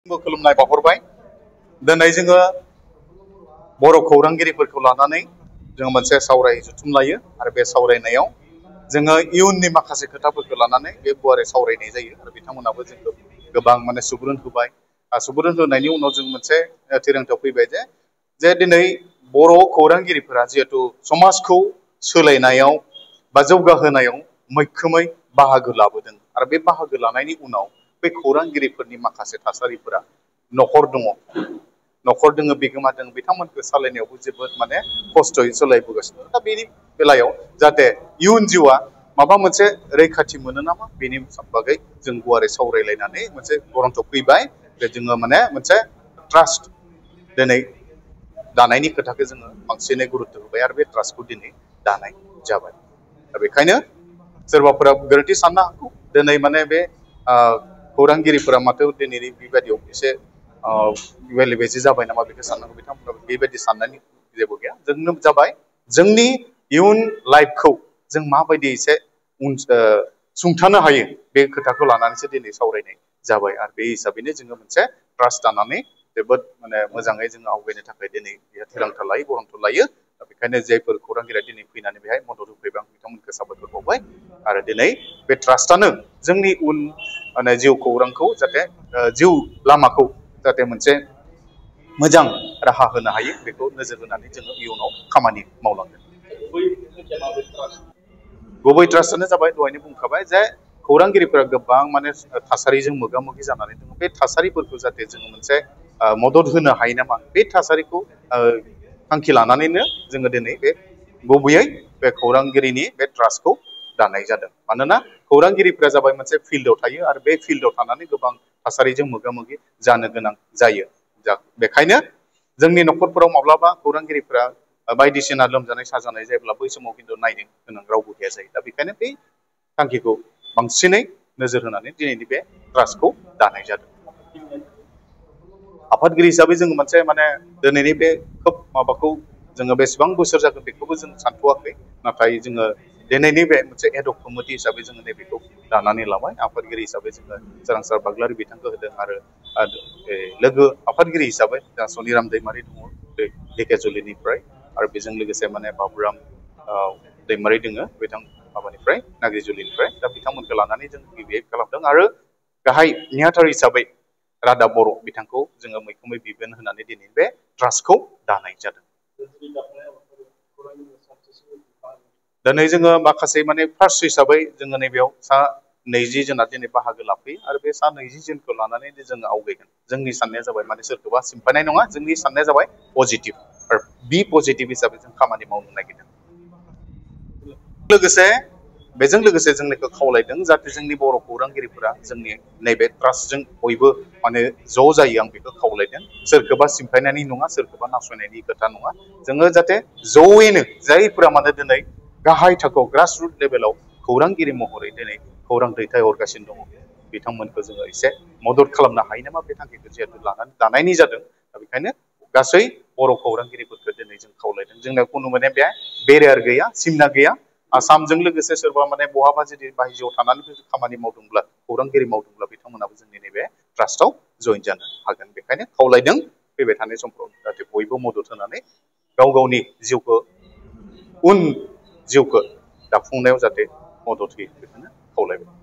खुलुमनाय बावहरबाय दिनै जोङो बर' खौरांगिरिफोरखौ लानानै जोङो मोनसे सावराय जथुम लायो आरो बे सावरायनायाव जोङो इयुननि माखासे खोथाफोरखौ लानानै बे गुवारै सावरायनाय जायो आरो बिथांमोनाबो जोंखौ गोबां सुबुरुन होबाय सुबुरुन होनायनि उनाव जों मोनसे थिरांथायाव फैबाय जे दिनै बर' खौरांगिरिफोरा जिहेतु समाजखौ सोलायनायाव बा जौगाहोनायाव मैखोमै बाहागो लाबोदों आरो बे बाहागो लानायनि उनाव बे खौरांगिरिफोरनि माखासे थासारिफोरा न'खर दङ बिगोमा दङ बिथांमोनखौ सालायनायावबो जोबोद खस्थ'यै सोलायबोगासिनो दा बेनि बेलायाव जाहाथे इयुन जिउआ माबा मोनसे रैखाथि मोनो नामा बेनि बागै जों गुवारै सावरायलायनानै मोनसे गरन्थआव फैबाय जे जोङो मोनसे ट्रास्ट दिनै दानायनि खोथाखौ जोङो बांसिनै गुरुत्व होबाय आरो बे ट्रास्टखौ दिनै दानाय जाबाय दा बेखायनो सोरबाफोरा गोरोन्थि साननो हागौ दिनै बे खौरांगिरिफोरा माथो दिनैनि बेबायदियाव एसे बेले बेजे जाबाय नामा बेखौ साननांगौ बिथांमोना बेबायदि साननायनि जेबो गैया जोंनो जाबाय जोंनि इयुन लाइफखौ जों माबायदि एसे सुंथानो हायो बे खोथाखौ लानानैसो दिनै सावरायनाय जाबाय आरो बे हिसाबैनो जोङो मोनसे ट्रास्ट दानानै जोबोद मोजाङै जोङो आवगायनो थाखाय दिनै बेहा थिरांथा लायो गरन्थ लायो दा बेखायनो जायफोर खौरांगिरिया दिनै फैनानै बेहाय मदद होफैबाय आं बिथांमोनखौ साबायखर बावबाय आरो दिनै बे ट्रास्टआनो जोंनि उन जिउ खौरांखौ जाहाथे जिउ लामाखौ जाहाथे मोनसे मोजां राहा होनो हायो बेखौ नोजोर होनानै जोङो इयुनाव खामानि मावलांगोन गुबै ट्रास्टआनो जाबाय दहायनो बुंखाबाय जे खौरांगिरिफोरा गोबां थासारिजों मोगा मोगि जानानै दङ बे थासारिफोरखौ जाहाथे जोङो मोनसे मदद होनो हायो नामा बे थासारिखौ थांखि लानानैनो जोङो दिनै बे गुबैयै बे खौरांगिरिनि बे ट्रास्टखौ दानाय जादों मानोना खौरांगिरिफोरा जाबाय मोनसे फिल्डआव थायो आरो बे फिल्डआव थानानै गोबां थासारिजों मोगा मोगि जानो गोनां जायो बेखायनो जोंनि न'खरफोराव माब्लाबा खौरांगिरिफोरा बायदिसिना लोमजानाय साजानाय जायोब्ला बै समाव खिन्थु नायनो गोनां रावबो गैया जायो दा बेखायनो बै थांखिखौ बांसिनै नोजोर होनानै दिनैनि बे ट्रास्टखौ दानाय जादों आफादगिरि हिसाबै जोङो मोनसे दिनैनि बे खोब माबाखौ जोङो बेसेबां बोसोर जागोन बेखौबो जों सानथ'वाखै नाथाय जोङो दिनैनि बे मोनसे एडहक कमिटि हिसाबै जोङो नैबेखौ दानानै लाबाय आफादगिरि हिसाबै जोङो सोरांसार बाग्लारि बिथांखौ होदों आरो लोगो आफादगिरि हिसाबै जोंहा सनिराम दैमारि दङ ढेकियाजुलिनिफ्राय आरो बेजों लोगोसे बाबुराम दैमारि दोङो बिथां माबानिफ्राय नाग्रिजुलिनिफ्राय दा बिथांमोनखौ लानानै जों गिबियै खालामदों आरो गाहाय नेहाथारि हिसाबै रादाब बर' बिथांखौ जोङो मैखोमै बिबान होनानै दिनै बे ट्रास्टखौ दानाय जादों दिनै जोङो माखासे फार्स्ट हिसाबै जोङो नैबेयाव सा 20 जना दिनै बाहागो लाफैयो आरो बे सा 20 जनखौ लानानै जोङो आवगायगोन जोंनि साननाया जाबाय सोरखौबा सिम्फायनाय नङा जोंनि साननाया जाबाय पजिटिभ आरो बि पजिटिभ हिसाबै जों खामानि मावनो नागिरदों बेजों लोगोसे जोंनिखौ खावलायदों जाहाथे जोंनि बर' खौरांगिरिफोरा जोंनि नैबे ट्रास्टजों बयबो ज' जायो आं बेखौ खावलायदों सोरखौबा सिम्फायनायनि नङा सोरखौबा नासयनायनि खोथा नङा जोङो जाहाथे ज'यैनो जायफोरा दिनै गाहाय थाखोआव ग्रासरुट लेभेलाव खौरांगिरि महरै दिनै खौरां दैथायहरगासिनो दङ बिथांमोनखौ जोङो एसे मदद खालामनो हायो नामा बे थांखिखौ जिहेतु लानानै दानायनि जादों दा बेखायनो गासै बर' खौरांगिरिफोरखौ दिनै जों खावलायदों जोंना खुनु बे बेरियार गैया सिमना गैया आसामजों लोगोसे सोरबा बहाबा जुदि बायजोआव थानानै खामानि मावदोंब्ला खौरांगिरि मावदोंब्ला बिथांमोनाबो जोंनि नैबे ट्रास्टआव जइन जानो हागोन बेखायनो खावलायदों फैबाय थानाय समफ्राव जाहाथे बयबो मदद होनानै गाव गावनि जिउखौ उन जिउखौ दाफुंनायाव जाहाथे मदद होयो बेखौनो खावलायबाय